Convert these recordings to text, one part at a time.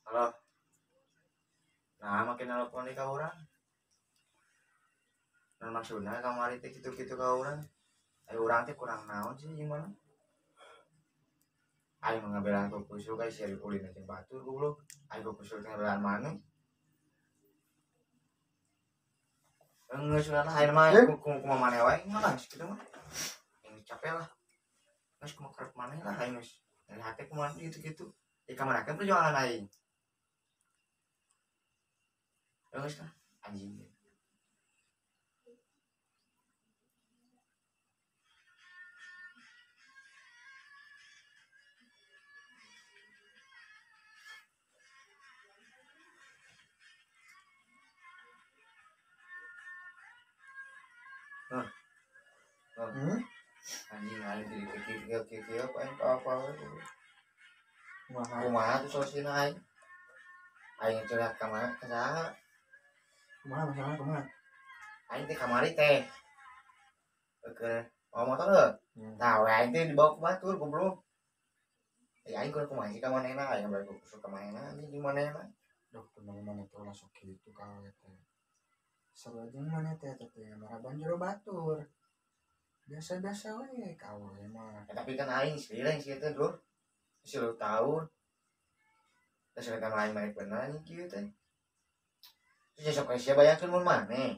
Halo. Nah, makin nelpon ka urang. Nah, maksudna kamari teh kitu-kitu ka urang. Ayo urang teh kurang naon sih jeung mana? Aing mah ngabelaan ku kusul ka sia dikulina jeung batur goblok. Aing ku kusul teh ngabelaan maneh. Geus lah aing mah kumaha maneh wae mah geus kitu mah. Aing capek lah. Geus kumaha karep maneh lah aing geus. Dari hati kumaha gitu-gitu. Ya kamanakeun perjuangan aing. Geus lah anjing. Anjing aing jadi kieu apa aing apa kumaha kumaha tuh solusina aing. Aing curhat ka mana ka saha? Kumaha masalahna kumaha? Aing teh kamari teh. Keur bawa motor heuh. Tah we aing teh dibawa ku batur goblok. Ya aing kudu kumaha sih ka manehna aing balik ku ka manehna anjing di manehna. Duh kumaha maneh teh ulah sok kitu ka we teh. Sarua jeung maneh teh eta teh maraban jero batur. Biasa-biasa we ka we mah. Ya, tapi kan aing sileng sih teh dulur. 10 tahun. Terus mereka lain maneh bener anjing kieu teh. Terus sok sia bayangkeun mun maneh.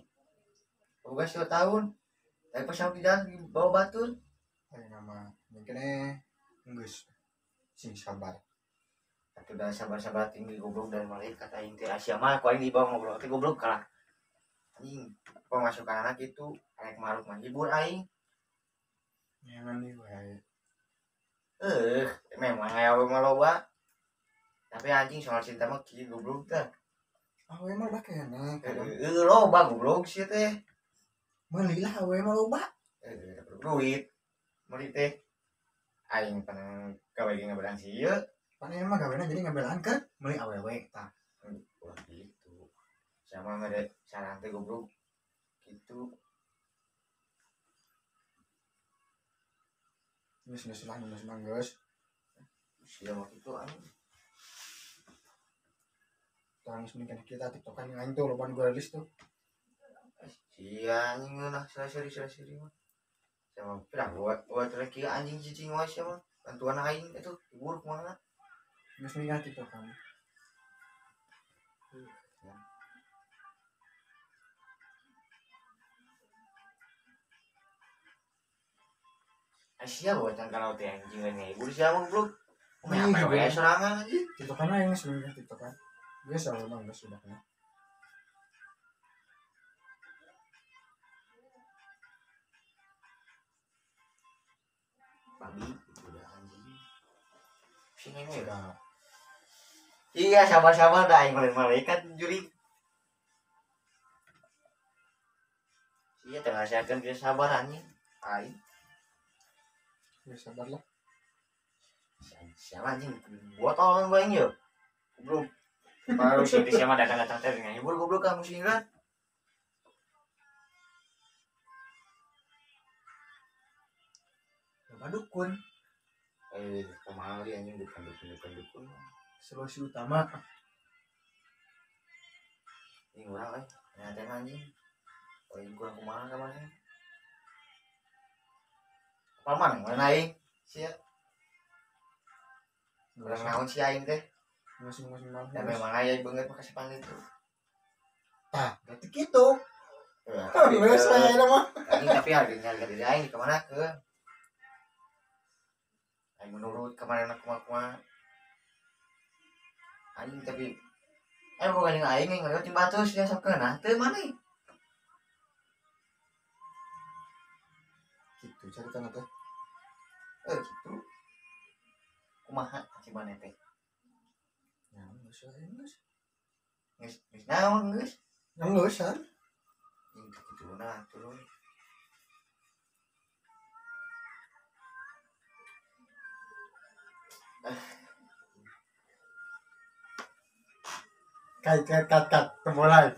Boga 10 tahun. Tapi pas di jalan dibawa batur. Ayeuna mah mungkin geus sing sabar. Atuh da sabar-sabar tinggi goblok dan malaikat aing teh Asia mah ku aing dibawa ngobrol teh goblok kalah. Anjing pemasukan anak itu rek maruk mah hibur aing. Nyaman deui wae. Memang aya mah loba. Tapi anjing soal cinta mah kieu goblok teh. Awe mah loba keneh. Loba goblok sih teh. Meuli lah awe mah loba. Duit. Meuli teh. Aing pernah gawe ge ngabelaan si ieu. Pan ieu mah gawena jadi ngabelaan keur meuli awewe tah. Ulah gitu. Sama mere saran teh goblok. Gitu. Geus geus lah geus mah geus. Sia mah kitu anjing. Tangis mending kita tiktokan yang lain tuh loba nu rilis tuh. Sia anjing ngeunah seri-seri mah. Sama pirang buat lagi anjing cicing wae sia mah. Bantuan aing itu hibur kumaha. Geus mending tiktokan. Asia buat kalau teh anjing ngehibur sia mah goblok. Kumaha apa we sorangan anjing. Tiktokan aing geus mending tiktokan. Geus awal mah geus sudah kena. Babi udah anjing. Sini ya. Iya sabar-sabar dah aing lain malaikat juri. Iya tengah siapkan dia sabar anjing. Aing. Ya sabar lah. Siapa anjing buat tolong gua aing yo. Goblok. Baru sih siapa datang-datang teh ngahibur goblok kamu sih kan. Loba dukun. Kumaha li anjing dukun. Solusi utama. Ini urang euy, nyaten anjing. Aing kurang kumaha ka maneh. Apal maneh mana aing? Sia. Kurang naon si aing teh? Masing-masing mah. Dan memang aya beungeut mah kasepan itu. Tah, berarti kitu. Geus lah eta mah. Anjing tapi harganya harga diri aing dikamanakeun. Aing menurut kemarin kumaha-kumaha. Anjing tapi bukan jeung aing ngeliat jeung batur sia sok keunah teu maneh. Kitu caritana teh. Kitu. Kumaha si maneh teh? Ya geus lah geus. Geus naon geus? Geus an. Jeung kituna turun. Cut, cut, cut, cut. Mulai.